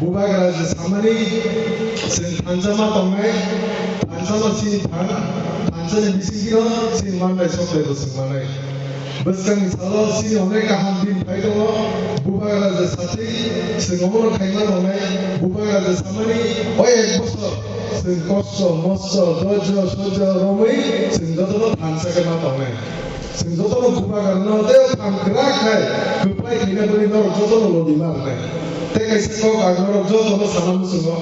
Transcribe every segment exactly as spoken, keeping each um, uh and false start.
Bubagra je samani chwng thansa ma tongnai, thansa no chini phan, thansa ni bisingtwi no chini manbai soklai bo chwng manai. Bwskangni salo chini onek kaham din phai tongo, Bubagra je sathwi chwng omono khaima tongnai, Bubagra je samani o ek bosor chwng kosto, mosto, dojjo, sojjo romwi chwng jotono thansa khe ma tongnai. Chwng jotono Bubagrano tei phan kwrak khai kwplai khaina bagwi norok jotono logi ma rwnai. Tei kaisa kok ang norok jotono sana muchungo.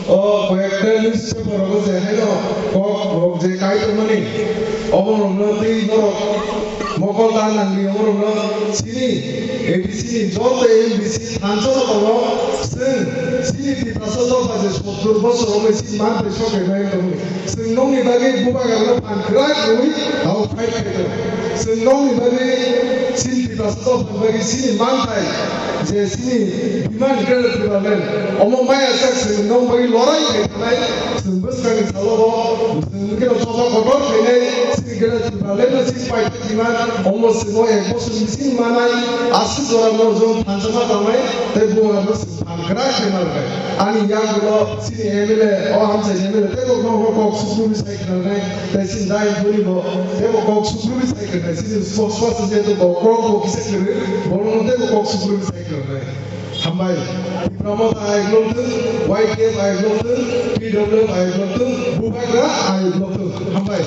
O koyekta newspaper rogo je haino kok rok je kai tongmani, omo rokno tei norok mokol ta nangni, omo rokno chini A D C ni joto M D C thansa no tongo. Chwng chini Tiprasa dopha je sottur bosor romwi chini manthai sok khaimani tongmani. Chwng nokni bagwi Bubagrano phan kwrak rwui abo fight khai tongo. Chwng nokni bagwi chini Tiprasa dophani bagwi chini manthai je chini demand Greater Tipraland omo maya chak chwng nok bagwi lorai khai thanai. Chwng bwskangni salo bo chwng wngkheno choba kotor khainai chini Greater Tipraland no chini paithak demand omo chwng o ek bosor ni bising manai aswk jora norok thansa ma tongnai tei Bubagrano chwng phan kwrak khe ma rwnai. Ani yagulo chini M L A, o hamchai M L A, teibo nono kok sukrubwi sai khwnanai, tei chini dai boni bo teibo kok sukrubwi sai khwnanai, chini spokesperson jehetu bo kok bo kisa kwrwi, bono teibo kok sukrubwi sai khwnanai. Hambai, Tipra Motha ayuk lok thung, Y T F ayuk lok thung, T W F ayuk lok thung, Bubagra ayuk lok thung. Hambai.